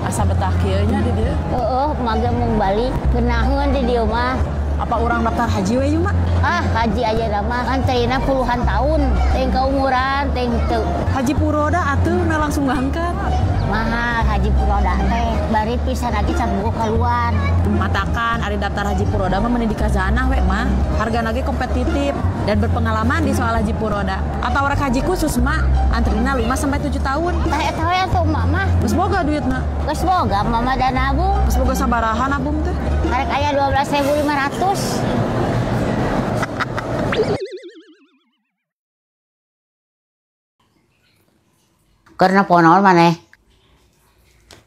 Asa betah kieu nya di dieu. Heeh, mage mung balik geunaheun di dieu mah. Apa urang daftar haji we yuk, Mak? Ah, haji aja mah antrina puluhan tahun, teuing keumuran, teuing teu. Haji Puroda atuh nah langsung berangkat. Mahal haji Puroda teh, bari pisan lagi can bogo keluar. Matakan ari daftar haji Puroda mah meni di Khazanah we mah. Hargana ge kompetitif dan berpengalaman di soal haji Puroda. Atau rek haji khusus mak, antrina 5 sampai 7 tahun. Tah eta we atuh emak mah. Geus boga duitna. Geus boga mama dan nabung. Geus boga sabaraha nabung teh? Karek aya 12.500. Karena ponaon maneh?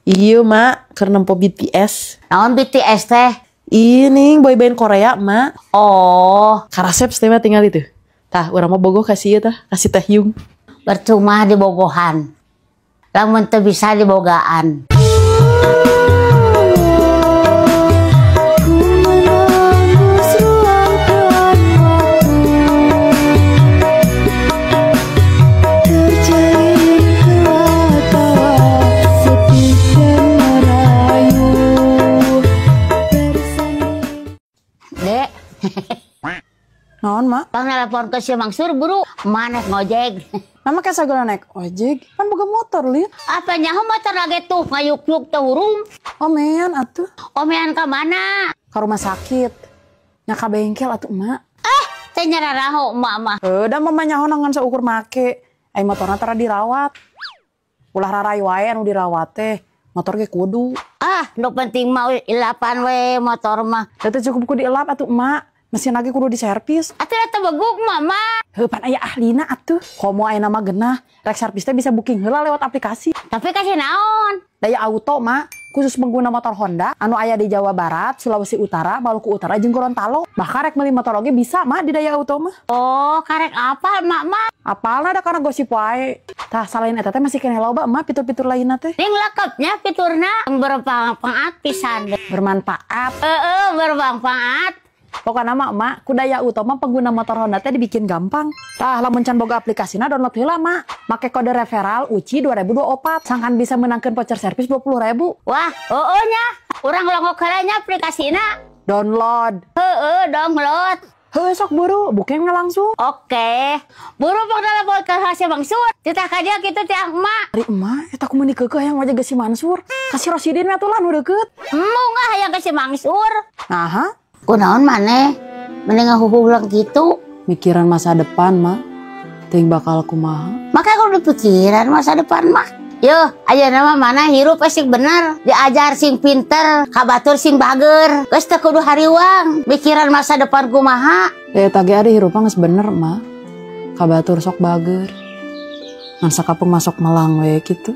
Iya, Mak, keur nempo BTS. Naon BTS teh? Iya nih, boyband Korea, Mak. Oh, karasep teh mah tinggal itu. Tah, urang mah bogoh kasih ieu tah, kasih Taehyung. Percuma dibogohan. Lamun teu bisa dibogaan. Dek. Naon, Mak? Pang nelpon ke si Mangsur buru, mana ngojek. Nama kayak sagala naik ojek, kan boga motor, Lin. Apa nyaho motor lagi tuh ngayuk-yuk teh hurung. Omean atuh. Omean ka mana? Ka rumah sakit. Nya ka bengkel atuh, Mak. Ah, teh nyararaho emak mah. Heuh, da mama nyaho ngan saukur make. Ai motorna tara dirawat. Ulah raray wae anu dirawat teh. Motor ge kudu. Ah, nu penting mah ilapan we motor mah. Da teu cukup ku dielap atuh, Mak. Mesin lagi kudu diservis. Atuh eta beguk mama. Heuh, pan aya ahlina atuh. Komo aya nama genah, rek servis teh bisa booking heula lewat aplikasi. Tapi kasih naon? Daya auto, Mak, khusus pengguna motor Honda anu aya di Jawa Barat, Sulawesi Utara, Maluku Utara jeung Gorontalo. Bahkan rek meuli motor oge bisa, Mak, di Daya Auto mah. Oh, karek apa, Mak, mah? Apalna da kana gosip wae. Tah, salain eta teh masih keneh loba, Mak, fitur-fitur lainna teh. Ning lekepnya fiturna bermanfaat pisan. Bermanfaat. Heeh, bermanfaat. Pokokna mah, Mak, ku Daya Auto mah pengguna motor Honda teh dibikin gampang. Tah, lamun can boga aplikasina download heula, Mak. Make kode referral UCI 2024 sangkan bisa menangkeun voucher servis 20.000. Wah, heueuh nya. Urang longok heula nya aplikasina. Download. Heueuh, download. Heueuh, sok buru, booking langsung. Oke. Buru pok telepon ke si Mansur. Titah ka dia kitu teh emak. Ari emak, eta kumaha keukeuh hayang wajah ge si Mansur. Ka si Rosidin atuh lah nu deukeut. Embung ah hayang ke si Mansur. Naha? Kunaon maneh? Mending ngahuhulang gitu. Mikiran masa depan, Mak. Teuing bakal kumaha. Maka kudu pikiran masa depan mah. Yo, ayeuna mah mana hirup sing bener, diajar sing pinter, ka batur sing bager. Geus teu kudu hariwang, mikiran masa depan kumaha. Eta ge ari hirup mah geus bener, Mak. Ka batur sok bager. Ngan sakapeng masuk melang we kitu.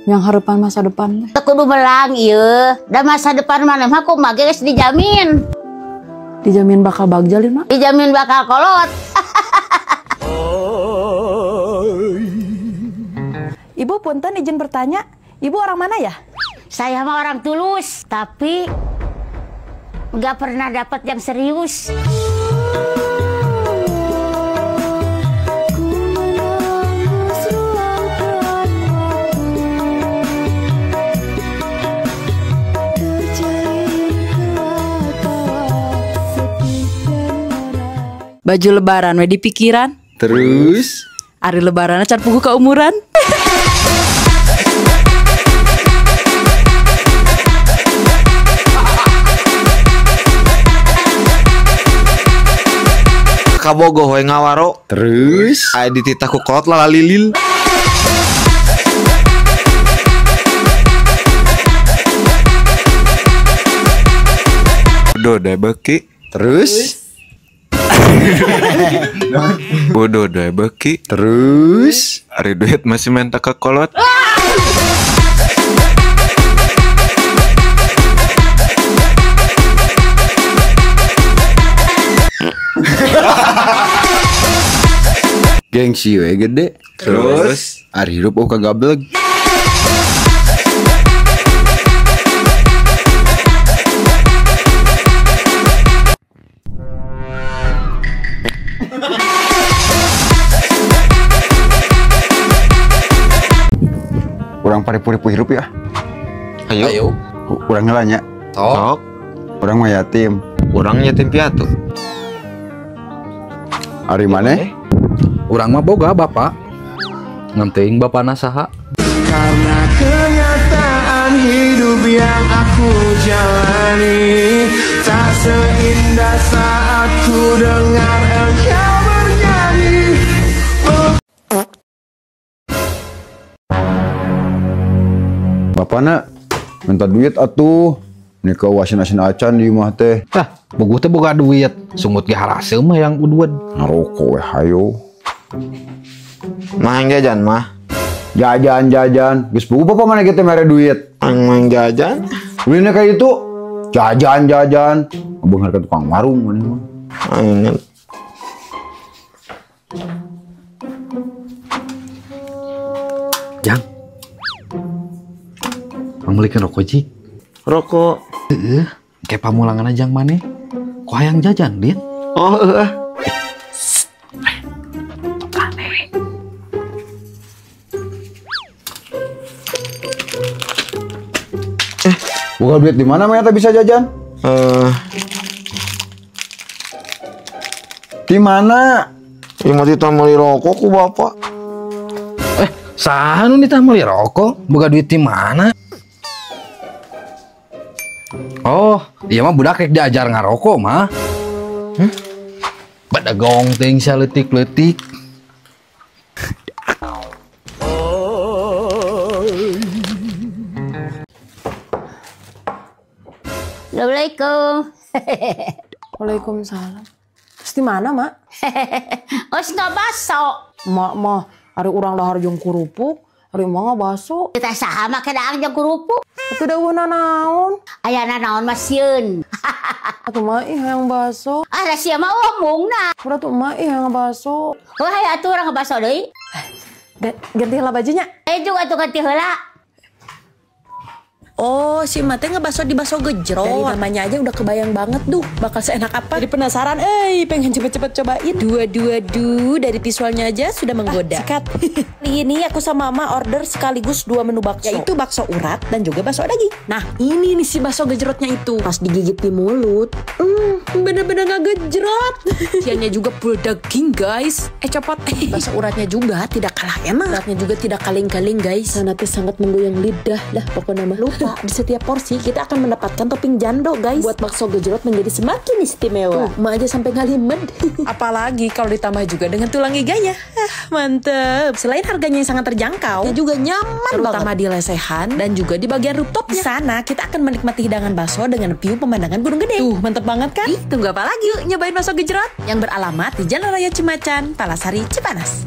Yang harapan masa depan teh. Teu kudu melang ieu. Da masa depan maneh mah kumaha ge geus dijamin. Dijamin bakal bagja, Lin, Mak? Dijamin bakal kolot. Ibu punten izin bertanya, Ibu orang mana ya? Saya mah orang tulus, tapi nggak pernah dapat yang serius. Baju lebaran we di pikiran. Terus ari lebaran can puguh keumuran. Kabogoh we ngawaro. Terus aya dititah ku kolot lalalilil. Bodoh deh beki. Terus bodoh deh beki. Terus ari duit masih minta ke kolot. Gengsi we gede. Terus ari hirup oh kagableg. Urang paripuri hirup ya. Ayo. Urang heula nya. Tok. Urang mah yatim. Urang yatim piatu. Ari maneh? Urang mah boga bapak. Ngan teuing bapana saha. Karena kenyataan hidup yang aku jalani tak seindah saat ku dengar engkau bernyanyi. Bapana minta duit atuh. Nika asin-asin acan di imah teh. Tah, bogoh teh boga duit. Sungut ge haraseuh mah yang udud. Ngarokok we hayo. Mah jajan mah. Jajan. Geus bogoh bapak mana kita mere duit. Mang jajan. Ulina kayak itu. Jajan. Beunghar ka tukang warung maneh mah. Aing. Jang. Mang meulikeun rokok cik. Rokok. Heeh, kayak pamulangan aja maneh. Kok hayang jajan, Din? Oh, heeh. Buka duit di mana mah bisa jajan? Di mana? Ieu mah ditah meuli rokok ku bapak. Saha nu ditah meuli rokok? Boga duit di mana? Oh, iya mah budak rek diajar ngarokok mah. Badagong teuing saleutik-leutik. Assalamualaikum. Waalaikumsalam. Terus di mana, Mak? Os ngabaso. Mak mah ari urang dahar jeung kerupuk, ari mah ngabaso. Kita saha make daang jeung kerupuk? Atuh da eueuh nanaon. Aya nanaon mah sieun. Atuh mah ih hayang baso. Ah, da sia mah omongna. Udah tuh mah ih hayang baso. Heuh hayu atuh urang ngabaso deui. Ganti heula bajunya. Juga atuh ganti heula. Oh, si emak teh ngebaso di baso gejrot. Dari namanya aja udah kebayang banget duh, bakal seenak apa. Jadi penasaran, pengen cepet-cepet cobain. Dua, dari visualnya aja sudah menggoda. Sikat. Ini aku sama mama order sekaligus 2 menu bakso, yaitu bakso urat dan juga bakso daging. Nah, ini nih si bakso gejrotnya itu. Pas digigit di mulut, bener-bener nggak gejrot. Isiannya juga full daging, guys. Copot. Bakso uratnya juga tidak kalah enak. Uratnya juga tidak kaleng-kaleng, guys. Nanti sangat menggoyang lidah lah pokoknya mah. Lupa, di setiap porsi kita akan mendapatkan topping jando, guys. Buat bakso gejrot menjadi semakin istimewa. Tuh, emak aja sampai ngalimet. Apalagi kalau ditambah juga dengan tulang iganya. Mantep. Selain harganya yang sangat terjangkau, dan juga nyaman terutama banget di lesehan dan juga di bagian rooftopnya. Di sana kita akan menikmati hidangan bakso dengan view pemandangan Gunung Gede. Tuh, mantep banget kan? Ih, tunggu apa lagi? Yuk nyobain bakso gejrot yang beralamat di Jalan Raya Cimacan, Palasari, Cipanas.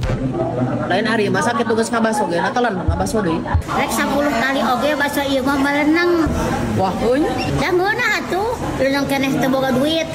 Lain hari masa kita tugas ngabaso ge, natolan ngabaso deui. Rek 10 kali oge bakso ieu mah meleneng. Wah, euy. Da ngeunah atuh, leuneng keneh teu boga duit.